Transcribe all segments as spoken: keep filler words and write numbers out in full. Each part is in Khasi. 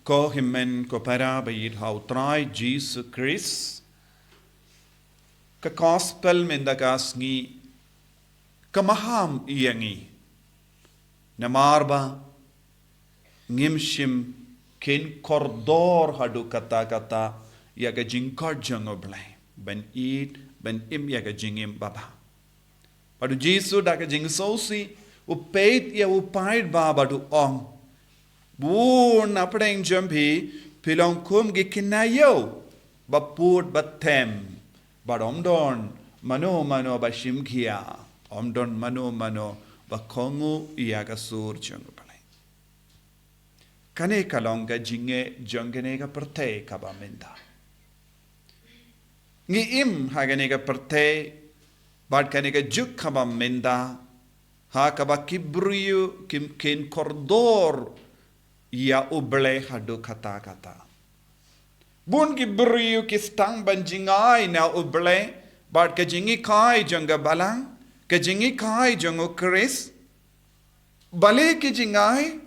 Ko hynmen ko para ba ïeit ha u Trai Jisu Khrist, ka gospel mynta ka sngi ka maham ïa ngi. Namar ba ngim shym kheiñ kordor haduh katta katta ïa ka jingkhot jong U Blei ban ïeit, ban im ïa ka jingim babha. Bad u Jisu da ka jingsngewsih u peit ïa u paidbah bad u ong, bun hapdeng jong phi, phi long kum ki kynnoh ïew ba pud ba them, bad ym don mano mano ba shim khia, ym don mano mano ba kohnguh ïa ka sur jong U Blei. Kane ka long ka jingeh jong kane ka pyrthei kaba mynta. Ngi im ha kane ka pyrthei bad kane ka juk kaba mynta, ha kaba ki briew kim kheiñ kordor ïa U Blei haduh katta katta. Bun ki briew ki sdang ban jngai na U Blei bad ka jinghikai jong ka Balang, ka jinghikai jong U Khrist. Balei ki jngai,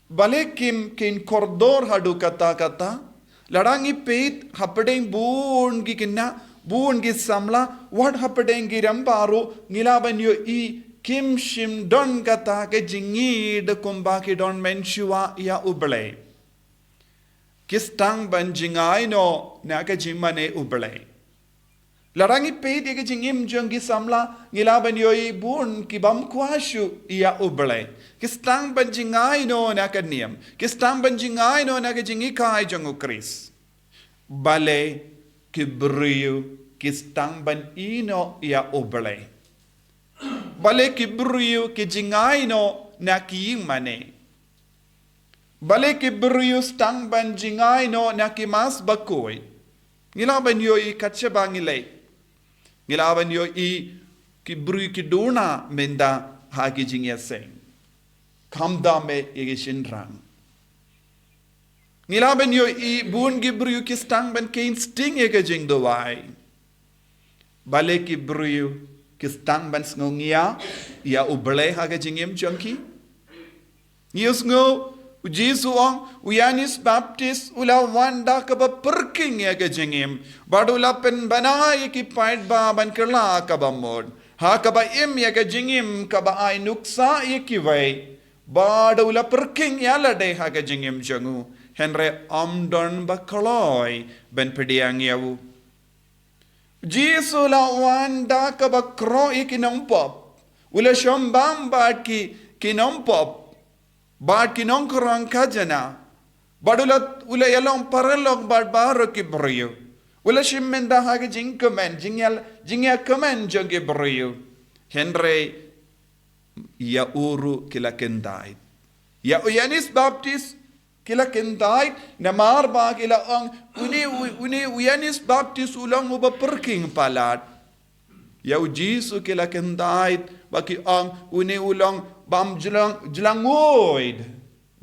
balei kim kheiñ kordor haduh katta katta? Lada ngi peit hapdeng bun ki kynnoh, bun ki samla, wat hapdeng ki rangbah ruh, ngi lah ban ïohi kim shym don kata ka jingïeit kumba ki don mynshuwa ïa U Blei. Ki sdang ban jngai noh na ka jingmane U Blei. Lada ngi peit ïa ka jingim jong ki samla, ngi lah ban ïohi bun ki bym kwah shuh ïa U Blei. Ki sdang ban jngai noh na ka niam, ki sdang ban jngai noh na ka jinghikai jong U Khrist. Balei ki briew ki sdang ban ïehnoh ïa U Blei? Balei ki briew ki jngai noh na ki ïing mane? Balei ki briew sdang ban jngai noh na ki mass bakhuid? Ngi lah ban ïohi kat shaba ngi leit, ngi lah ban ïohi ki briew ki duna mynta ha ki jingïaseng. Khamtam eh ïa ki shynrang. Ngi lah ban ïohi bun ki briew ki sdang ban kheiñ sting ïa ka jingduwai. Balei ki briew ki sdang ban sngew ngiah ïa U Blei ha ka jingim jong ki? Ngi ïohsngew u Jisu u ong, u Ïoannis Baptist u la wan da kaba pyrkhing ïa ka jingim, bad u la pynbna ïa ki paidbah ban kylla kaba mut, ha kaba im ïa ka jingim kaba ai nuksa ïa kiwei, bad u la pyrkhing ïa lade ha ka jingim jong u, hynrei ym don ba kloi ban pdiang ïa u. Jisu u la wan da kaba khroh ïa ki nongpop. U la shong bam bad ki, ki nongpop, bad ki nongkhrong khajna. Bad u la, u la ïalong paralok bad baroh ki briew. U la shim bynta ha ka jingkmen, jingïa, jingïakmen jong ki briew. Hynrei ïa u ruh ki la kyntait. Ïa u Ïoannis Baptist ki la kyntait, namar ba ki la ong, une, u-, une u Ïoannis Baptist u long uba pyrkhing palat. Ïa u Jisu ki la kyntait, ba ki ong, une u long bym jlang, jlang nguid.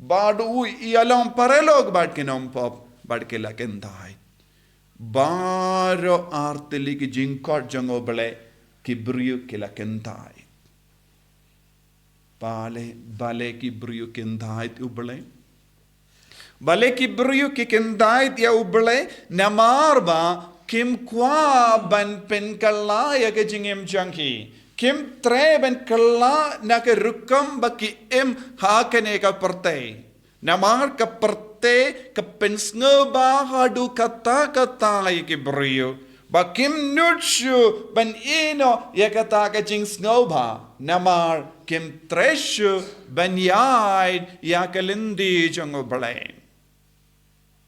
Bad u ïalong paralok bad ki nongpop, bad ki la kyntait. Baroh artylli ki jingkhot jong U Blei, ki briew ki la kyntait. Balei, balei ki briew kyntait ïa U Blei? Balei ki briew ki kyntait ïa U Blei? Namar ba kim kwah ban pynkylla ïa ka jingim jong ki. Kim treh ban kylla na ka rukom ba ki im ha kane ka pyrthei. Namar ka pyrthei ka pynsngewbha haduh katta katta ïa ki briew. Ba kim nud shuh ban ïehnoh ïa kata ka jingsngewbha. Namar kim treh shuh ban ïaid ïa ka lynti jong U Blei.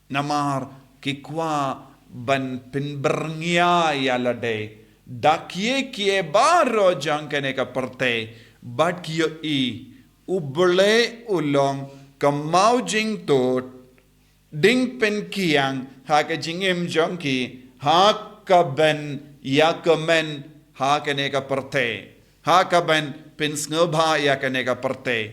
Namar ki kwah ban pynbyrngia ïa lade da kiei kiei baroh jong kane ka pyrthei, bad ki ïohi U Blei u long ka mawjingtud, ding pynkiang ha ka jingim jong ki, ha kaban ïakmen ha kane ka pyrthei, ha kaban pynsngewbha ïa kane ka pyrthei.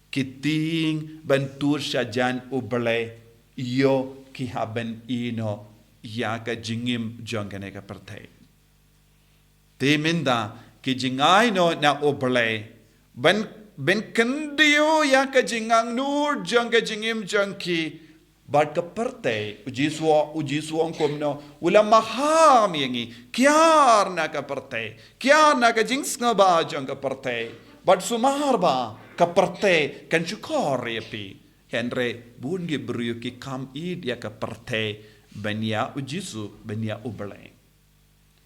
Ki tieng ban tur shajan U Blei, ïoh ki hap ban ïehnoh ïa ka jingim jong kane ka pyrthei. Te mynta ki jngai noh na U Blei ban, ban kyntiew ïa ka jingangnud jong ka jingim jong ki, Bad ka pyrthei, u Jisu, u Jisu u ong kumno, u la maham ïa ngi, kiar na ka pyrthei, kiar na ka jingsngewbha jong ka pyrthei. Bad sumar ba, ka pyrthei, kan shukor ïa phi. Hynrei, bun ki briew ki kham ïeit ïa ka pyrthei, ban ïa u Jisu, ban ïa u Blei.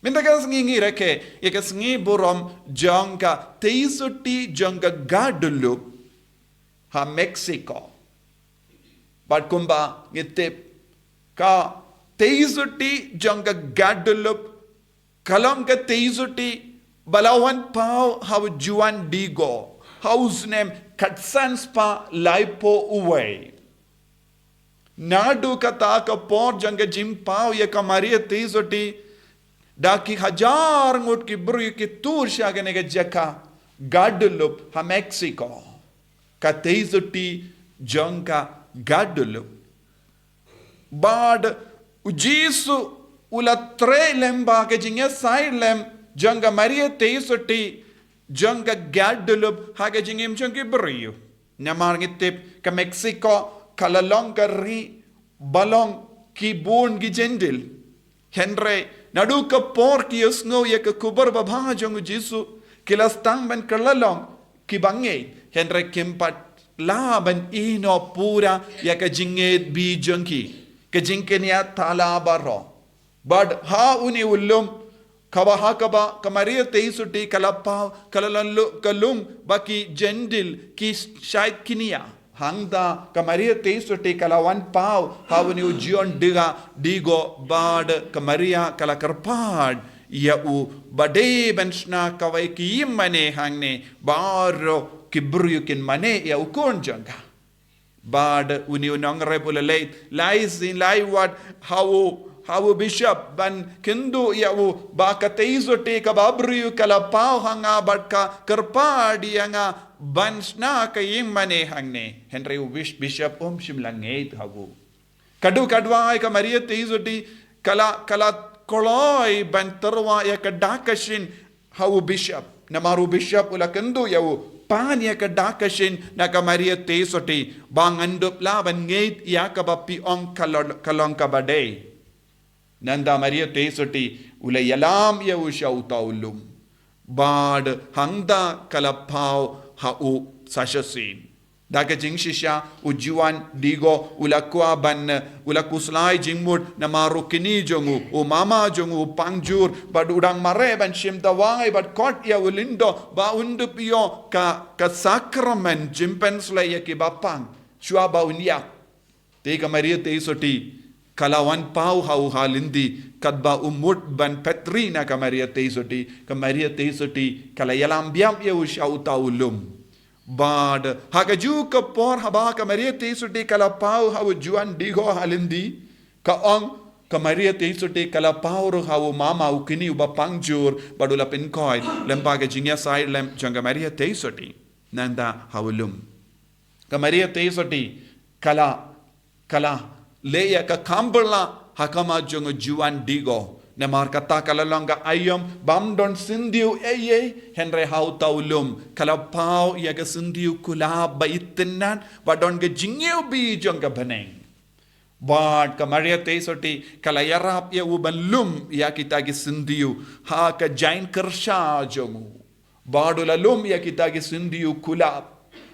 Mynta ka sngi ngi rakhe, ïa ka sngi burom jong ka Teisotti jong ka Guadalupe ha Mexico. Bad kumba ngi tip ka Teisotti jong ka Guadalupe, ka long ka Teisotti ba la wan paw ha u Juan Diego, ha u snem khatsan spah laiphew wei. Naduh kata ka por jong ka jingpaw ïa ka Maria Teisotti, da ki hajar ngut ki briew ki tur sha kane ka jaka Guadalupe ha Mexico. Ka Teisotti jong ka Guadalupe. Bad u Jisu u la trei lem bad ka jingïasaid lem jong ka Maria Teisotti jong ka Guadalupe ha ka jingim jong ki briew. Namar ngi tip ka Mexico ka la long ka ri ba long ki bun ki Jentil. Hynrei, naduh ka por ki ïohsngew ïa ka khubor babha jong u Jisu, ki la sdang ban kylla long ki bangeit. Hynrei kim pat lah ban ïehnoh pura ïa ka jingngeit bha jong ki, ka jingkñia thala baroh. Bad ha une u lum, kaba ha kaba ka Maria Teisotti ka la paw, ka la long lu-, ka lum ba ki Jentil ki shait kñia. Hangta ka Maria Teisotti ka la wan paw ha une u Juan Diego, Diego bad ka Maria ka la kyrpad ïa u ba dei ban shna kawei ka ïing mane hangne, baroh ki briew kin mane ïa u khun jong ka. Bad une u nongrep u la leit lai sien lai wat ha u, ha u bishop ban kynduh ïa u ba ka Teisotti kaba briew ka la paw ha nga bad ka kyrpad ïa nga ban shna ka ïing mane hangne. Hynrei u bis-, bishop um shym la ngeit ha u. Ka duh ka duwai ka Maria Teisotti ka la, ka la kloi ban tyrwa ïa ka dak ka shin ha u bishop. Namar u bishop u la kynduh ïa u, pan ïa ka dak ka shin na ka Maria Teisotti, ba ngan dup lah ban ngeit ïa kaba phi ong ka lo-, ka long kaba dei. Nangta Maria Teisotti u la ïalam ïa u sha uta u lum. Bad hangta ka la paw ha u sa shisien. Da ka jingshisha, u Juan Diego u la kwah ban, u la khuslai jingmut namar u kñi jong u, u mama jong u u pangjur, bad u dang mareh ban shim dawai bad khot ïa u lyngdoh ba un dup ïoh ka, ka sakramen jingpynshlei ïa ki bapang shuwa ba un ïap. Te ka Maria Teisotti ka la wan paw ha u ha lynti, katba u mut ban phet ri na ka Maria Teisotti, ka Maria Teisotti ka la ïalam biang ïa u sha uta u lum. Bad ha kajuh ka por haba ka Maria Teisotti ka la paw ha u Juan Diego ha lynti, ka ong ka Maria Teisotti ka la paw ruh ha u mama u kñi uba pangjur bad u la pynkhiah lem bad ka jingïasaid lem jong ka Maria Teisotti. Nangta ha u lum ka Maria Teisotti ka la, ka la leh ïa ka kham bylla ha khmat jong u Juan Diego. Namar kata ka la long ka aïom bym don syntiew ei ei, hynrei ha uta u lum ka la paw ïa ka syntiew kulab ba itynnad ba don ka jingïewbih jong ka bneng. Bad ka Maria Teisotti ka la ïarap ïa u ban lum ïa kita ki syntiew ha ka jaiñ kyrsha jong u. Bad u la lum ïa kita ki syntiew kulab.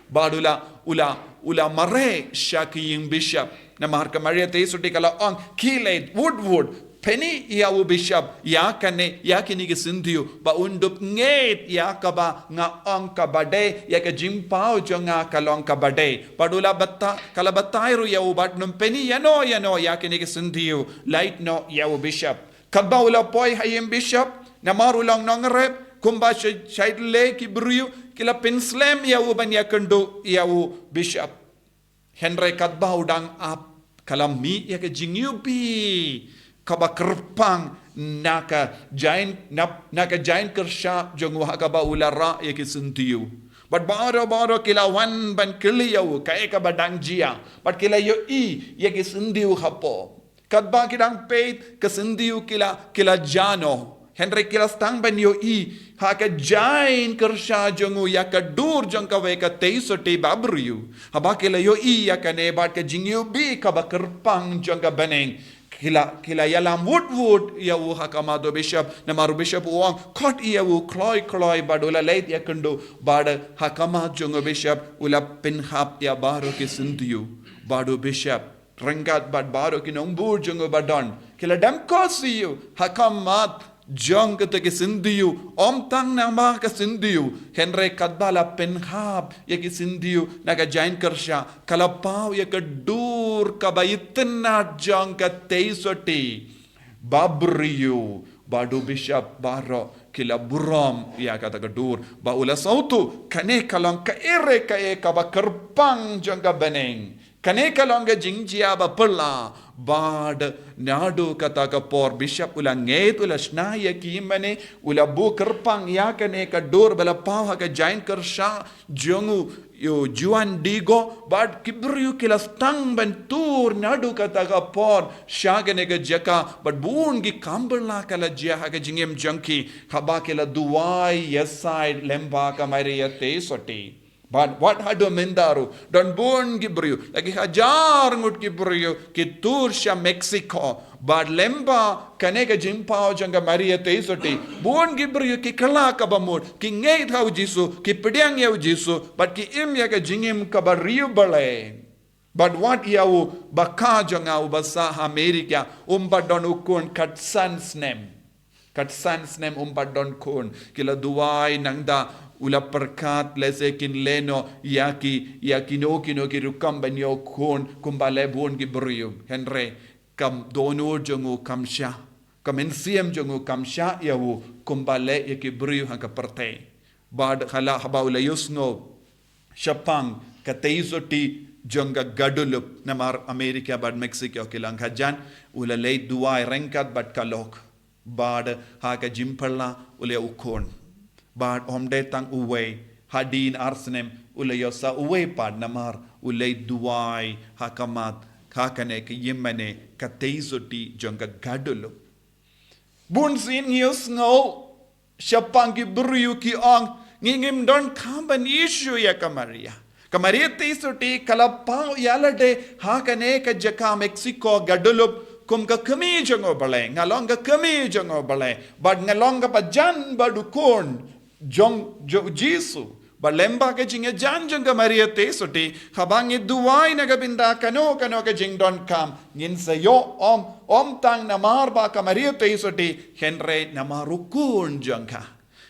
Bad u la, u la, u la mareh sha ka ïing bishop. Namar ka Maria Teisotti ka la ong, khie leit wut wut, pyni ïa u bishop ïa kane, ïa kine ki syntiew ba un dup ngeit ïa kaba nga ong kaba dei, ïa ka jingpaw jong nga ka long kaba dei. Bad u la bata-, ka la batai ruh ïa u bad nym pyni ïano ïano ïa kine ki syntiew, leit noh ïa u bishop. Katba u la poi ha ïing bishop, namar u long nongrep, kumba shai-, shait lei ki briew ki la pynslem ïa u ban ïakynduh ïa u bishop. Hynrei katba u dang ap, ka la mih ïa ka jingïewbih kaba kyrpang na ka jaiñ, na, na ka jaiñ kyrsha jong u ha kaba u la rah ïa ki syntiew. Bad baroh baroh ki la wan ban kylli ïa u kaei kaba dang jia. Bad ki la ïohi ïa ki syntiew hapoh. Katba ki dang peit ka syntiew ki la, ki la jah noh. Hynrei ki la sdang ban ïohi ha ka jaiñ kyrsha jong u ïa ka dur jong kawei ka tei sotti ba briew. Haba ki la ïohi ïa kane bad ka jingïohi kaba kyrpang jong ka bneng, ki la, ki la ïalam wut wut ïa u ha khmat u bishop, namar u bishop u ong khot ïa u kloi kloi bad u la leit ïakynduh bad ha khmat jong u bishop u la pynhap ïa baroh ki syntiew. Bad u bishop ryngkat bad baroh ki nongbud jong u ba don, ki la dem khohsiew ha khmat jong kata ki syntiew, ym tang namar ka syntiew, hynrei katba la pynhap ïa ki syntiew na ka jaiñ kyrsha, ka la paw ïa ka dur kaba itynnad jong ka tei sotti ba briew. Bad u bishop baroh ki la burom ïa kata ka dur, ba u la sngewthuh kane ka long kaei re kaei kaba kyrpang jong ka bneng. Kane ka long ka jingjia ba phylla. Bad naduh kata ka por bishop u la ngeit, u la shna ïa ki ïingmane, u la buh kyrpang ïa kane ka dur ba la paw ha ka jaiñ kyrsha jong u, ïa u Juan Diego, bad ki briew ki la sdang ban tur naduh kata ka por sha kane ka jaka, bad bun ki kam phylla ka la jia ha ka jingim jong ki haba ki la duwai ïa sait lyngba ka Maria tei sotti. Bad wat haduh mynta ruh don bun ki briew, la ki hajar ngut ki briew ki tur sha Mexico. Bad lyngba kane ka jingpaw jong ka Maria tei sotti, bun ki briew ki kylla kaba mut, ki ngeit ha u Jisu, ki pdiang ïa u Jisu, bad ki im ïa ka jingim kaba riewblei. Bad wat ïa u ba kha jong nga u ba sah ha America, um pat don u khun kat san snem. Kat san snem um pat don khun. Ki la duwai nangta u la pyrkhat lehse kin leh noh ïa ki, ïa kino kino ki rukom ban ïoh khun kumba leh bun ki briew. Hynrei ka dohnud jong u kam shah. Ka mynsiem jong u kam shah ïa u kumba leh ïa ki briew ha ka pyrthei. Bad hala haba u la ïohsngew shaphang ka tei sotti jong ka Guadalupe, namar America bad Mexico ki long khajan, u la leit duwai ryngkat bad ka lok. Bad ha ka jingphylla u leh u khun. Bad ym dei tang uwei, hadien ar snem u la ïoh sa uwei pat namar u leit duwai ha khmat ha kane ka ïingmane ka tei sotti jong ka Guadalupe. Bun sien ngi ïohsngew shaphang ki briew ki ong, ngi ngim donkam ban ïashoh ïa ka Maria. Ka Maria tei sotti ka la paw ïa lade ha kane ka jaka Mexico, Guadalupe, kum ka kmie jong u Blei. Nga long ka kmie jong u Blei. Bad nga long kaba jan bad u khun jong, jong u Jisu. Bad lyngba ka jingïajan jong ka Maria tei sotti, haba ngi duwai na ka bynta kano kano ka jingdonkam, ngin sa ïoh, ym, ym tang namar ba ka Maria tei sotti, hynrei namar u khun jong ka.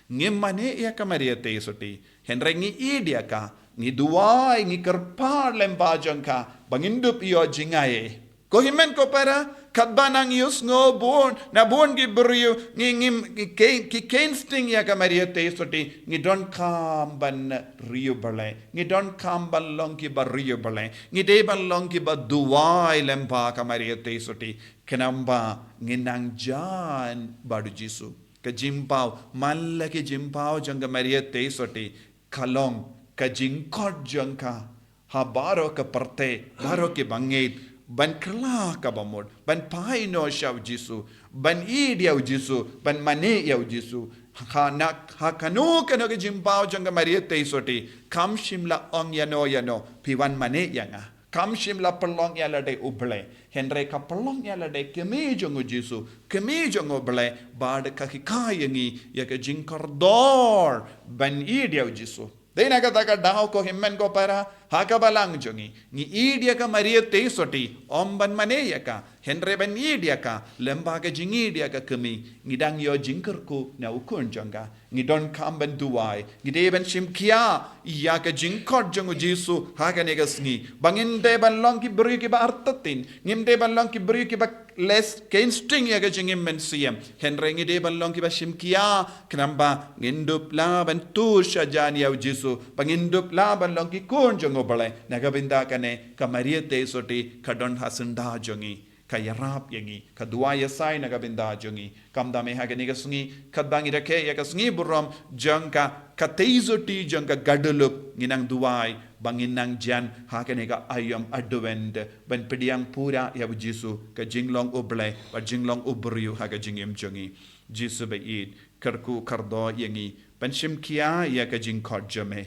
Ngim mane ïa ka Maria tei sotti, hynrei ngi ïeit ïa ka, ngi duwai, ngi kyrpad lyngba jong ka ba ngin dup ïoh jngai. Ko hynmen ko para, katba nang ïohsngew bun na bun ki briew ngi, ngim, ki kheiñ, ki kheiñ sting ïa ka Maria tei sotti, ngi donkam ban riewblei, ngi donkam ban long kiba riewblei, ngi dei ban long kiba duwai lyngba ka Maria tei sotti, khnang ba ngin nang jan bad u Jisu. Ka jingpaw, man la ka jingpaw jong ka Maria tei sotti, ka long ka jingkhot jong ka ha baroh ka pyrthei, baroh kiba ngeit, ban kylla kaba mut, ban phai noh sha u Jisu, ban ïeit ïa u Jisu, ban mane ïa u Jisu. Ha na, ha kano kano ka jingpaw jong ka Maria tei sotti, kam shym la ong ïano ïano, phi wan mane ïa nga. Kam shym la pynlong ïa lade u Blei, hynrei ka pynlong ïa lade kmie jong u Jisu, kmie jong u Blei, bad ka hikai ïa ngi ïa ka jingkordor ban ïeit ïa u Jisu. Dei na kata ka daw ko hynmen ko para, ha ka balang jong ngi, ngi ïeit ïa ka Maria tei sotti, ym ban mane ïa ka, hynrei ban ïeit ïa ka lyngba ka jingïeit ïa ka kmie, ngi dang ïoh jingkyrkhu na u khun jong ka. Ngi donkam ban duwai, ngi dei ban shim khia ïa ka jingkhot jong u Jisu ha kane ka sngi. Ba ngim dei ban long ki briew kiba artatien, ngim dei ban long ki briew kiba leh kheiñ sting ïa ka jingim mynsiem. Hynrei ngi dei ban long kiba shim khia, khnang ba ngin dup lah ban tur shajan ïa u Jisu, ba ngin dup lah ban long ki khun jong u Blei. Na ka bynta kane ka Maria tei sotti ka don ha syndah jong ngi, ka ïarap ïa ngi, ka duwai ïasai na ka bynta jong ngi. Kumta mynta ha kane ka sngi, katba ngi rakhe ïa ka sngi burom jong ka, ka tei sotti jong ka Guadalupe, ngin nang duwai ba ngin nang jan ha kane ka aïom Advent, ban pdiang pura ïa u Jisu, ka jinglong u Blei bad jinglong u briew ha ka jingim jong ngi. Jisu ba ïeit, kyrkhu kyrdoh ïa ngi ban shim khia ïa ka jingkhot jong me.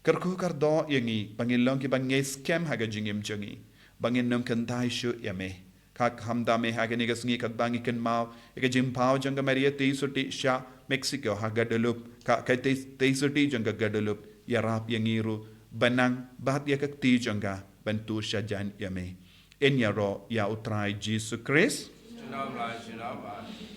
Kyrkhu kyrdoh ïa ngi ba ngin long kiba ngeit skhem ha ka jingim jong ngi, ba ngin nym kynthai shuh ïa me. Ka kham da me ha kane ka sngi katba ngi kynmaw ïa ka jingphaw jong ka Maria Theisotti sha Mexico ha Guadalupe, ka ka Thei- Theisotti jong ka Guadalupe ïarap ïa ngi ruh ban nang bat ïa ka kti jong ka ban tu shajan ïa me. Yn ïaroh ïa U Trai Jisu Khrist. Shalom, shalom.